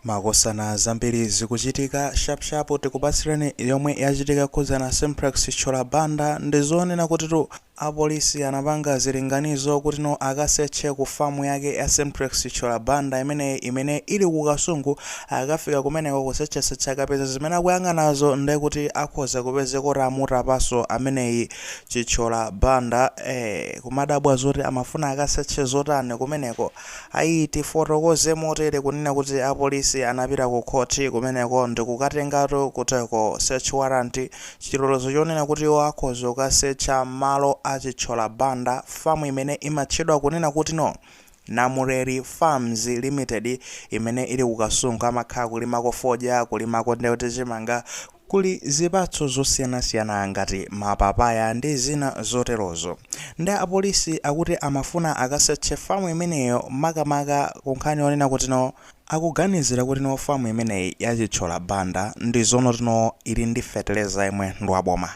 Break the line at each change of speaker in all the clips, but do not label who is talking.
Makosana, zambiri zikuchitika sharp sharp. Tikupatsireni yomwe yachitika khudzana Simplex Chithyola Banda. Ndizonena kutitu apolisi anapanga zilinganizo kuti no akaseche ku famu yake ya Simplex Chithyola Banda imene ili ku Kasungu. Akafika kumeneko kusecheseche, akapeza zimene akuyang'anazo, ndekuti akhoza kupeza kuti amutapaso ameneyi Chithyola Banda. Kumadabwa zoti amafuna akaseche zotani kumeneko. Ayi, tifotokoze motere kunena kuti apolisi anapita ku khoti kumeneko ndikukatengatu kuteko search warrant, chilolezo chonena kuti iwo akhoza kukasecha malo a Chithyola Banda, famu imene imatchedwa kunena kuti no Namureri Farms Limited, imene ili ku Kasungu. Amakhala kulimako fodya, kulimako ndekuti chimanga, kuli zipatso zosiyanasiyana ngati mapapaya ndi zina zoterozo. Ndi apolisi akuti amafuna akaseche famu imeneyo, makamaka kunkhani yonena kuti no akuganizira kuti no famu imeneyi ya Chithyola Banda ndi zono tino ili ndi feteleza imwe ndi waboma.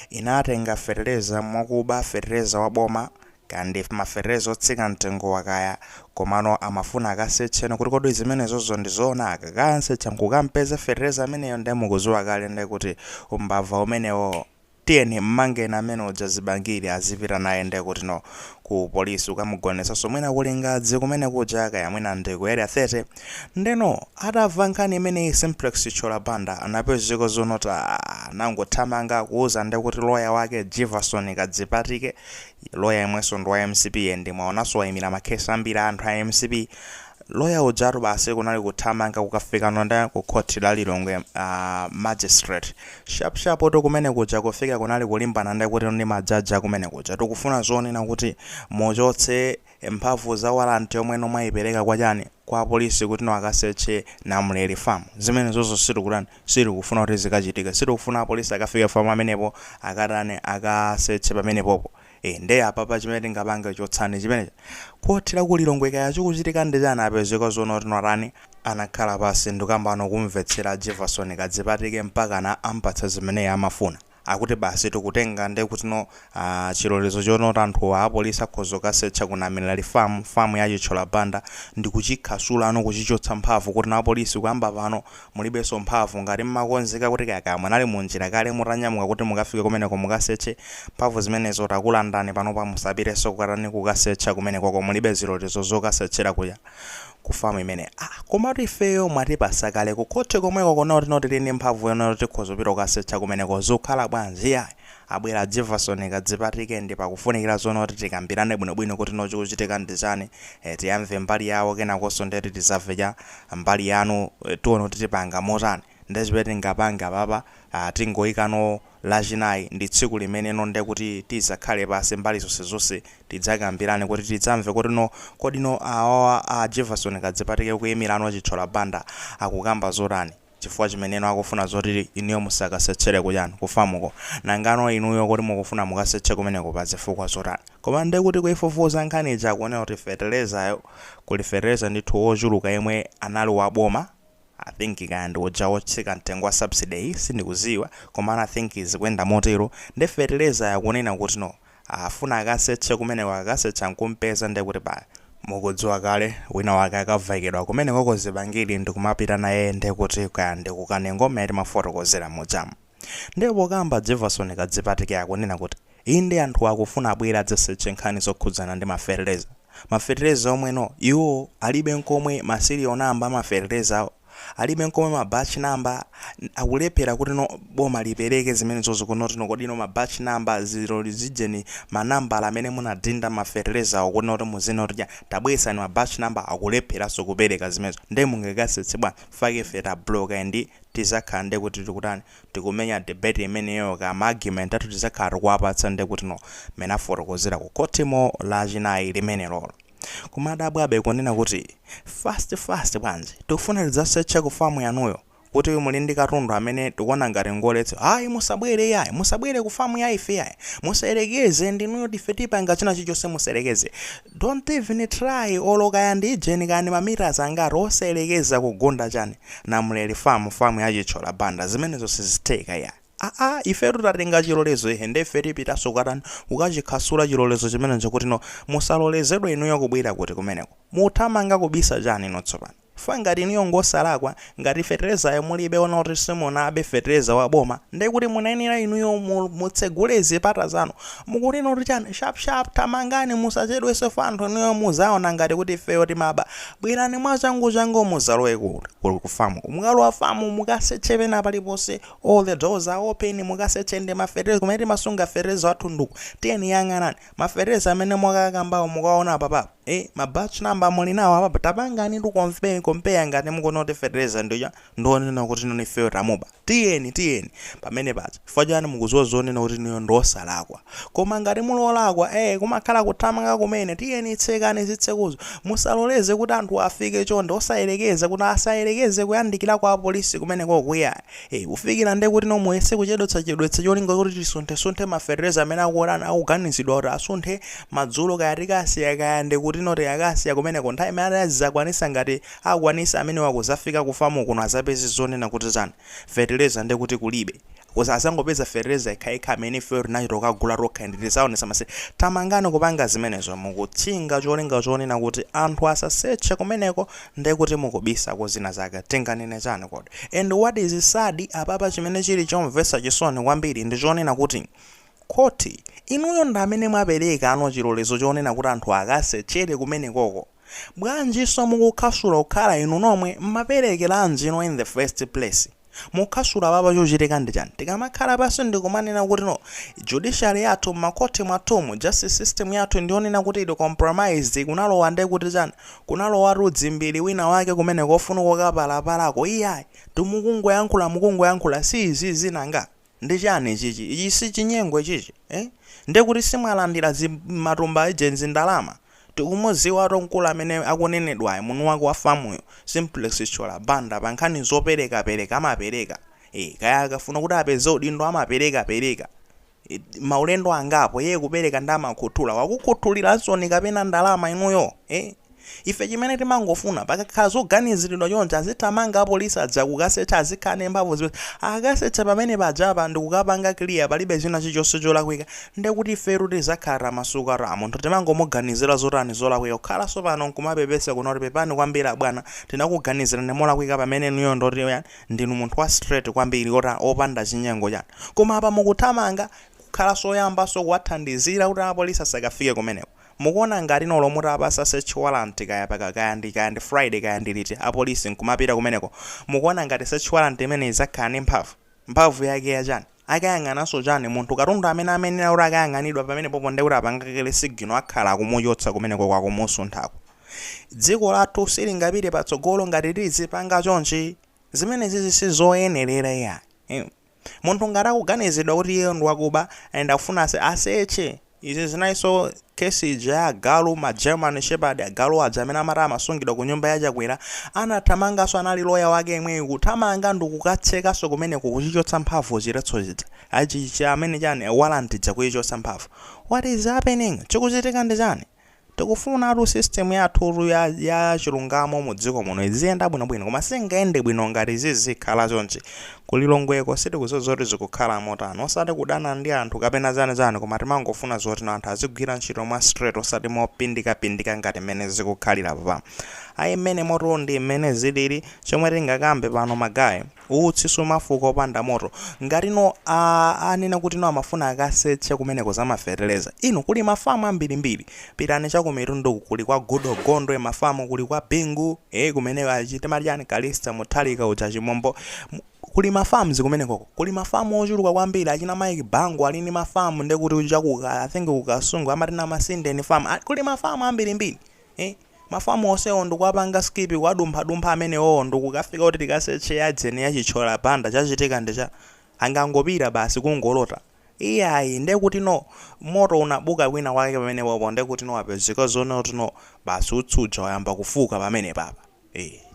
Inatenga feteleza mwakuba, feteleza waboma kandi mafeteleza otsika mtengo wakaya. Komano amafuna akasetcheno kuti kodi zimenezozo ndizoona. Akakasetcha nkukampeza feteleza ameneyo, ndi mukuziwa kale ndi kuti umbava umenewo, tiyeni mmangeni amene uja, zibangiri azipita naye ndi kuti no ku polisi ukamugonesanso mwina kuli ngadzi kumene kuja, kaya mwina ndi ku Area 30. Ndeno atamva nkhani imeneyi, Simplex Chithyola Banda anapezeka zonota anangothamanga kuuza ndi kuti loya wake Jivason Kadzipatike, loya imwenso ndi wa MCP, ndi mwaonanso wayimira makhesi ambiri anthu a MCP. Loya ujatu basi kunali kuthamanga kukafika nonda ku khoti la Lilongwe Magistrate sharp sharp to kumene kuja. Kufika kunali kulimbana ndi kuti ndi majaji kumene kuja, tikufuna zonena kuti muchotse mphamvu za warrant yomwe mwayipereka kwa chani, kwa polisi, kuti no akaseche Namuleli Farm. Zimene zozo sitikutani, sitikufuna kuti zikachitika. Sitikufuna apolisi akafike farm amenepo, akatani, akaseche pamenepopo. Nde apapa chimene tingapange, chotsani chimenechi. Khoti la ku Lilongwe, kaya chikuchitika ndi chani, apezeka zono tinotani, anakhala pasi ndikambano kumvetsera Jefferson Kadzipatike mpakana ampatsa zimene amafuna. Akuti basi tikutenga ndi kuti no chilolezo chonota anthu a apolisi akhoza kukasetcha ku Namuleli Farm, famu ya Chithyola Banda, ndi kuchikhasula ano, kuchichotsa mphamvu, kuti na apolisi kuyamba pano mulibenso mphamvu. Ngati mmakonzeka kuti kaya munali munjira kale mutanyamuka kuti mukafike kumeneko mukasetche, mphamvu zimenezo takulandani. Panopa musapitenso kukatani, kukasetcha kumenekoko. Mulibe zilolezo zokasetchera kuya ku famu imene. Komatu ifeyo mwatipasa kale kukhoti komweko kona kuti tili ndi mphamvu yona tikhoza kupita kukasetcha kumeneko, zikukhala bwanji? Yayi, abwera Jefferson Kadzipatike ndi pakufunikira zoona kuti tikambirane bwinobwino kuti no chikuchitika ndi chani. Tiyamve mbali yawo, kenakonso ndeti tizamve cha mbali yanu. Tione kuti tipanga motani. Ndechimene tingapange apapa, tingoyikano Lachinayi ndi tsiku limeneno nde kuti tizakhale pasi mbali zonse tidzakambirane, kuti tidzamve kuti no kodi no awawa a Jefferson Kadzipatike kuyimirano Chithyola Banda akukamba zotani, chifukwa chimeneno akufuna zoti inuyo musakasetchere kuchani, kufamuko. Nangano inuyo kuti mukufuna mukasetche kumeneko pa zifukwa zotani? Koma nde kuti kuifufuza nkhani ija, akuonera kuti feterezayo, kuli fetereza ndithu wochuluka yemwe anali waboma. I think kaya ndi uja wotsika mtengo wa subsidy, sindikuziwa, koma I think zikuyenda motero. Ndi fetereza yakunena kuti no afuna akasetche kumeneko, akasetcha nkumpeza, ndi kuti pa mukudziwa kale wina wake akavaikidwa kumenekoko zibangiri ndikumapita naye, ndi kuti kaya ndikukanengo mmene timafotokozera mujamu. Ndipo pokamba Jefferson Kadzipatike akunena kuti inde, anthu akufuna abwera adzasetche nkhani zokhudzana ndi mafertilizer, mafertilizer omweno iwo alibe nkomwe ma serial number, amafertilizer alibe nkomwe ma batch number. Akulephera kuti no boma lipereke zimenezozo kunoti no kodi no ma batch number zilo zijeni, manambala amene munadinda mafertilizer kuti noti muzinoti tabwesani ma batch number, akulepheranso kupereka zimenezo. Ndiye mungakasetse bwana fake ife tabloka ndi tizakhala ndi kuti tikutani, tikumenya debate imeneyo, kama argument athu tizakhala tikuwapatsa ndi kuti no mene afotokozera ku khotimo Lachinayi limene lolo. Kumadabwabe kunena kuti fast fast bwanji, tikufuna tidzasetche ku famu yanuyo kuti muli ndi katundu amene tikuona ngati ngoletsa. Ayi, musabwere, yayi, musabwere ku famu ya ife, yayi, musayerekeze. Ndinuyo tife tipanga china chilichonse, musayerekeze. Don't even try, olo kaya ndi ijeni kaya ndi mamitazi angati, osayerekeza kugunda chani, Namuleli Farm, famu ya Chithyola Banda. Zimenezo sizitheka ya. Aa, ifetu tatenga chilolezo ihe, ndefe tipitanso kukatani, kukachikhasula chilolezo chimenecho, kuti no musalolezedwe inuyo kubwera kuti kumeneko. Muthamanga kubisa chani ino tsopano? Fa ngati inuyo ngosalakwa, ngati feterezayo mulibe, ona kuti simunabe fetereza wa boma, ndiye kuti munayenera inuyo mutsegule zipata zanu. Mukunena kuti chani? Sharp sharp, tamangani, musachedwese fa anthu inuyo muzaona ngati kuti ifeyo timaba. Bwerani mwachangu muzalowe ku famu. Mukalowa famu, mukaseche pena paliponse, all the doors are open, mukaseche ndi mafetereza kumene timasunga fetereza wathu nduku. Tiyeni, yang'anani mafetereza amene mwakakambawo, mukaona papapa, ma batch number muli nawo apapa. Tapangani tu compare ngati mukuona kuti fetereza ndicha ndionena kuti noni ifeyo tamuba. Tiyeni, tiyeni pamene pacha. Chifukwa chani? Mukuziwa zonena kuti niyo ndosalakwa. Koma ngati mulolakwa, kumakhala kuthamanga kumene. Tiyeni, tsekani zitsekuzo, musaloleze kuti anthu afike chonde, osayerekeza kuti asayerekeze kuyandikira kwa apolisi kumeneko kuya, kufikira nde kuti no muyese kuchedwetsa-chedwetsa cholinga kuti tisunthesunthe mafetereza amene akuonana akuganizidwa kuti asunthe madzulo. Kaya tikasiya, kaya ndi kuti no tikakasiya kumeneko, nthawi imene azakwanisa, ngati akwanisa amene wakuzafika kufamu kuno, azapeze zonena kuti chani? Fetereza nde kuti kulibe. Kuza azangopeza fetereza ikhayikha amene ife tinachita kukagula tokha ndi tizaonesa mase. Tamangani kupanga zimenezo, mukutchinga cholinga chonena kuti anthu asaseche kumeneko, nde kuti mukubisako zina zake. Tinganene chani kodi? And what is sad apapa, chimene chili chomvetsa chisoni kwambiri, ndi chonena kuti khoti, inuyo ndi amene mwapereka ano chilolezo chonena kuti anthu akasechere kumenekoko. Bwanjinso mukukhasula kukhala inu nomwe mmaperekeranji ino in the first place? Mukhasula papa, chochitika ndi chani? Tikamakhala pasi ndikumanena kuti no, judiciary yathu, m'makhoti mwathumu, justice system yathu ndionena kuti ili compromised. Kunalowa nde kuti chani? Kunalowatu dzimbiri wina wake kumene kofuna kukapalapalako. Iyayi, timukungoyankhula, mukungoyankhula, si izi zinanga ndi chani chichi? Ichi si chinyengo chichi, eh? Nde kuti simwalandira matumba agency ndalama. Tikumudziwa mkulu amene akunenedwayo, munu wake wa famuyo, Simplex Chithyola Banda, pa nkhani zoperekapereka amapereka, kaya akafuna kuti apeze udindo amaperekapereka. Maulendo angapo iye kupereka ndi amakhuthula, wakukhuthuliranso kapena ndalama inuyo, eh? Ife chimene timangofuna, pakakhala zoganiziridwa choncho, azithamanga apolisi adza kukasecha, azikhala ndi mphamvu zimene akasecha pamene pajapa ndikukapanga clear, palibe china chilichonse cholakwika, ndekuti ifetu tizakhala tamasuka ta munthu timangomuganizira zotani, zolakwika. Kukhalanso pano nkumapepesa kuno kuti pepani kwambiri abwana, tinakuganizirani molakwika, pamene inuyo ndoti ndinu munthu wa straight kwambiri, ota opanda chinyengo chani. Koma apa mukuthamanga kukhalanso oyambanso kuwathandizira kuti apolisi asakafike kumeneko. Mukuona ngati nolo mutapasa search warrant, kaya paka kaya ndi Friday, kaya ndi liti, apolisi nkumapita kumeneko, mukuona ngati search warrant imene izakhala ndi mphamvu? Mphamvu yake yachani? Akayang'ananso chani munthu? Katundu amene amenera kuti akayang'anidwa pamene popo, ndi kuti apangakele signal, akhala akumuchotsa kumeneko kwakumusunthako. Dziko lathu silingapite patsogolo ngati tizipanga chonchi. Zimene zizi sizoyenerera iya. Munthu ngati akuganizidwa kuti iye ndi wakuba and akufuna aseche, izi zinayinso kesi ija ya agalu, ma German Shepherd, agalu aja amene amati amasungidwa ku nyumba ya Chakwera. Anathamanganso, anali loya wake imweyo, kuthamanga ndikukatsekaso kumeneko, kuchichotsa mphamvu chiletso chija achichi amene chani, warrant ija, kuyichotsa mphamvu. What is happening? Chikuchitika ndi chani? Tikufuna system yathu ya chilungamo mu dziko muno iziyenda bwinobwino, koma singayende bwino ngati zizikhala chonchi. Kulilongweko sitikudziwa zoti zikukhala motani. Osati kudana ndi anthu kapena chani, koma timangofuna zoti no anthu azigwira ntchito mwa straight, osati mopindikapindika ngati mmene zikukhalira papa. Ayi, mmene moto ndi mmene zilili. Chomwe tingakambe pano, ma guys, utsi sumafuka opanda moto. Ngati no anena kuti no amafuna akaseche kumeneko za mafeteleza, inu kuli mafamu ambirimbiri. Pitani chakumitundu, kuli kwa Goodall Gondwe mafamu, kuli kwa Bingu, kumene achitimati chani, Kalista Mutharika uja, Chimombo. Kuli mafarms kumenekoko, kuli mafamu ochuluka kwambiri. Achina Mike Bango ali ndi mafamu, ndekuti uja kuka, I think kuKasungu amatina Masindeni farm. Kuli mafamu ambirimbiri, Mafamu onsewo ndikuwapanga skip, kuwadumphadumpha amenewowo, ndikukafika kuti tikaseche yadzeni yaChithyola Banda. Chachitika ndicha angangopita basi kungolota? Iyayi, ndekuti no moto unabuka kwina kwake pamene popo, ndekuti no wapezeka zone kuti no basi utsi uja wayamba kufuka pamene papa.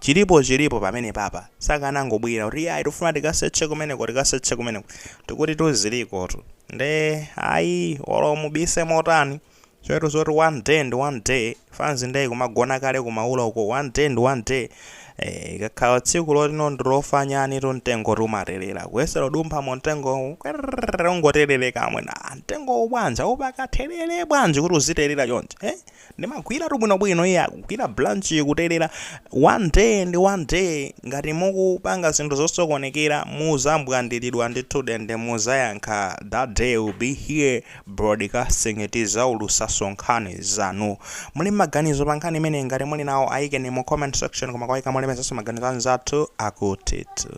Chilipo chilipo pamene papa. Sakanangobwera kuti iyayi, tifuna tikaseche kumeneko, tikaseche kumeneko, tikuti tuzilikotu. Nde ayi, olo mubise motani, choyetu zoti one day ndi one day. Fans ndiye kumagona kale kumaula uko. One day ndi one day. Ikakhala tsiku lotino ndilofa nyani tu, mtengo tumaterera. Kuyesera udumpha mu mtengo, ungoterere kamwe na mtengo bwanja upakatherere bwanji kuti uziterera chonje, eh? Ndimagwira tu bwinobwino, iye akugwira branch kuterera. One day ndi one day. Ngati mukupanga zinthu zosokonekera, muzambwandiridwa ndithu, dende muzayankha. That day will be here broadcasting, tizaulusaso nkhani zanu. Muli maganizo pa nkhani imene? Ngati muli nawo, ayikeni mu comment section, koma kwayika mulemezanso maganizo anzathu akutitu.